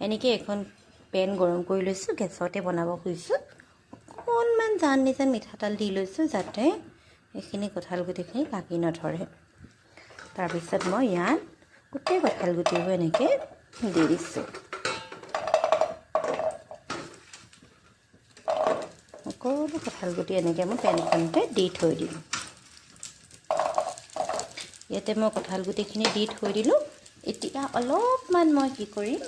এনেকৈ এখন পেন গৰম কৰি লৈছোঁ, গেছতে বনাব খুজিছোঁ। অকণমান জান নিজান মিঠাতেল দি লৈছোঁ যাতে এইখিনি কঁঠাল গুটিখিনি লাগি নধৰে। তাৰপিছত মই ইয়াত গোটেই কঁঠাল গুটিবোৰ এনেকৈ দি দিছোঁ। সকলো কঁঠাল গুটি এনেকৈ মই পেনখনতে দি থৈ দিম। ইয়াতে মই কঁঠাল গুটিখিনি দি থৈ দিলোঁ। এতিয়া অলপমান মই কি কৰিম,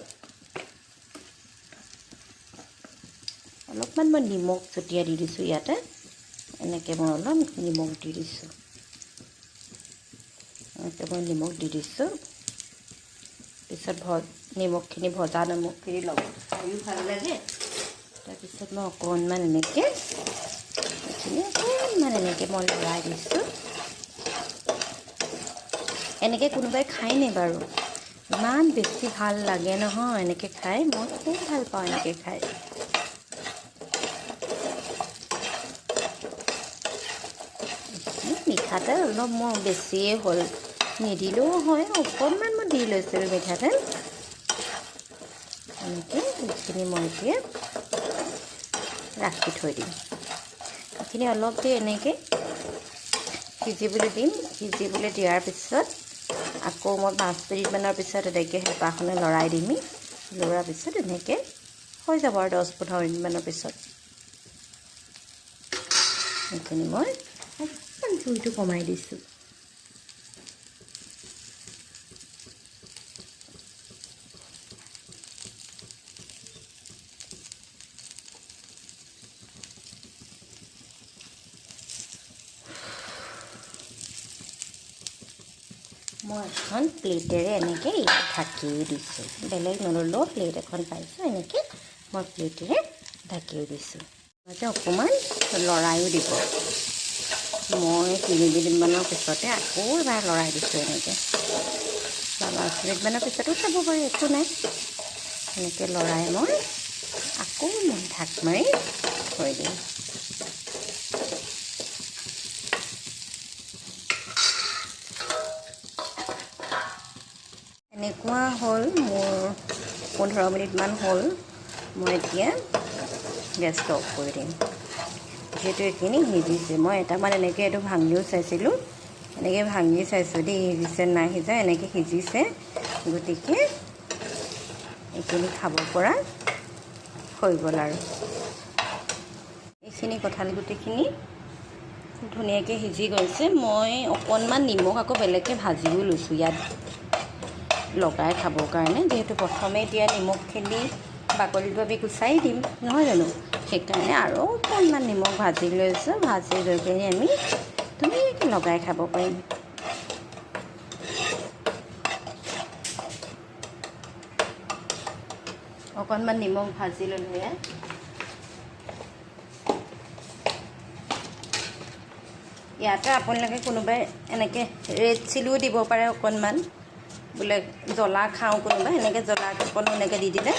অলপমান মই নিমখ ছটিয়াই দি দিছোঁ ইয়াতে। এনেকৈ মই অলপ নিমখ দি দিছোঁ, এনেকৈ মই নিমখ দি দিছোঁ। পিছত নিমখখিনি ভজা নিমখখিনি লগত খায়ো ভাল লাগে। তাৰপিছত মই অকণমান এনেকৈ এইখিনি অকণমান এনেকৈ মই লৰাই দিছোঁ। এনেকৈ কোনোবাই খায়নে বাৰু? ইমান বেছি ভাল লাগে নহয় এনেকৈ খাই, মই খুব ভাল পাওঁ এনেকৈ খাই। মিঠাতেল অলপ মোৰ বেছিয়ে হ'ল, নিদিলেও হয়, অকণমান মই দি লৈছিলোঁ মিঠাতেল। এনেকৈ এইখিনি মই এতিয়া ৰাখি থৈ দিম। এইখিনি অলপ দেৰি এনেকৈ সিজিবলৈ দিম। সিজিবলৈ দিয়াৰ পিছত আকৌ মই 5 মিনিটমানৰ পিছত এনেকৈ হেঁপাখনে লৰাই দিম। লৰোৱাৰ পিছত এনেকৈ হৈ যাব আৰু 10-15 মিনিটমানৰ পিছত। এইখিনি মই অকণমান জুইটো কমাই দিছোঁ। মই এখন প্লেটেৰে এনেকৈ ঢাকি দিছোঁ, বেলেগ নল'লেও প্লেট এখন পাইছোঁ, এনেকৈ মই প্লেটেৰে ঢাকি দিছোঁ। মাজে অকণমান লৰায়ো দিব। মই 3 মিনিটমানৰ পিছতে আকৌ এবাৰ লৰাই দিছোঁ এনেকৈ, বা 5 মিনিটমানৰ পিছতো চাব পাৰি, একো নাই। এনেকৈ লৰাই মই আকৌ মই ঢাক মাৰি থৈ দিম। এনেকুৱা হ'ল মোৰ 15 মিনিটমান হ'ল। মই এতিয়া গেছটো অফ কৰি দিম। যিহেতু এইখিনি সিজিছে, মই এটামান এনেকৈ এইটো ভাঙিও চাইছিলোঁ, এনেকৈ ভাঙি চাইছোঁ দেই, সিজিছে নাই সিজা, এনেকৈ সিজিছে। গতিকে এইখিনি খাব পৰা হৈ গ'ল আৰু। এইখিনি কঁঠাল গুটিখিনি খুব ধুনীয়াকৈ সিজি গৈছে। মই অকণমান নিমখ আকৌ বেলেগকৈ ভাজিও লৈছোঁ ইয়াত লগাই খাবৰ কাৰণে, যিহেতু প্ৰথমে দিয়া নিমখখিনি বাকলিটো আমি গুচাই দিম নহয় জানো, সেইকাৰণে আৰু অকণমান নিমখ ভাজি লৈছোঁ। ভাজি লৈ পিনি আমি ধুনীয়াকৈ লগাই খাব পাৰিম। অকণমান নিমখ ভাজি ল'লোঁ ইয়াত। ইয়াতে আপোনালোকে কোনোবাই এনেকৈ ৰেড চিলিও দিব পাৰে অকণমান, বোলে জ্বলা খাওঁ কোনোবাই, এনেকৈ জ্বলা অকণো এনেকৈ দি দিলে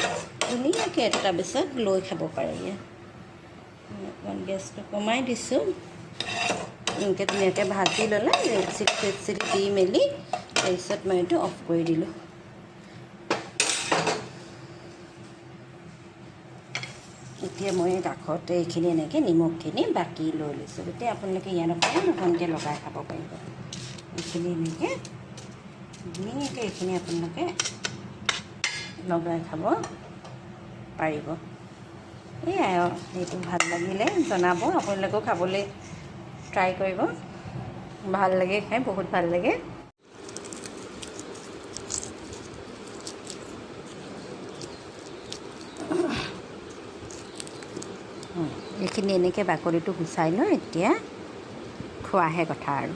ধুনীয়াকৈ এইটো তাৰপিছত লৈ খাব পাৰে। ইয়াত অকণমান গেছটো কমাই দিছোঁ। এনেকৈ ধুনীয়াকৈ ভাজি ল'লে ৰেড চিলি চেড চিলি দি মেলি তাৰপিছত মই এইটো অফ কৰি দিলোঁ। এতিয়া মই কাষতে এইখিনি এনেকৈ নিমখখিনি বাকি লৈ লৈছোঁ। গতিকে আপোনালোকে ইয়াত অকণমান অকণকৈ লগাই খাব পাৰিব। এইখিনি এনেকৈ ধুনীয়াকৈ এইখিনি আপোনালোকে লগাই খাব পাৰিব। এয়াই আৰু, এইটো ভাল লাগিলে জনাব, আপোনালোকেও খাবলৈ ট্ৰাই কৰিব, ভাল লাগে খাই, বহুত ভাল লাগে। এইখিনি এনেকৈ বাকলিটো গুচাই লৈ এতিয়া খোৱাহে কথা আৰু।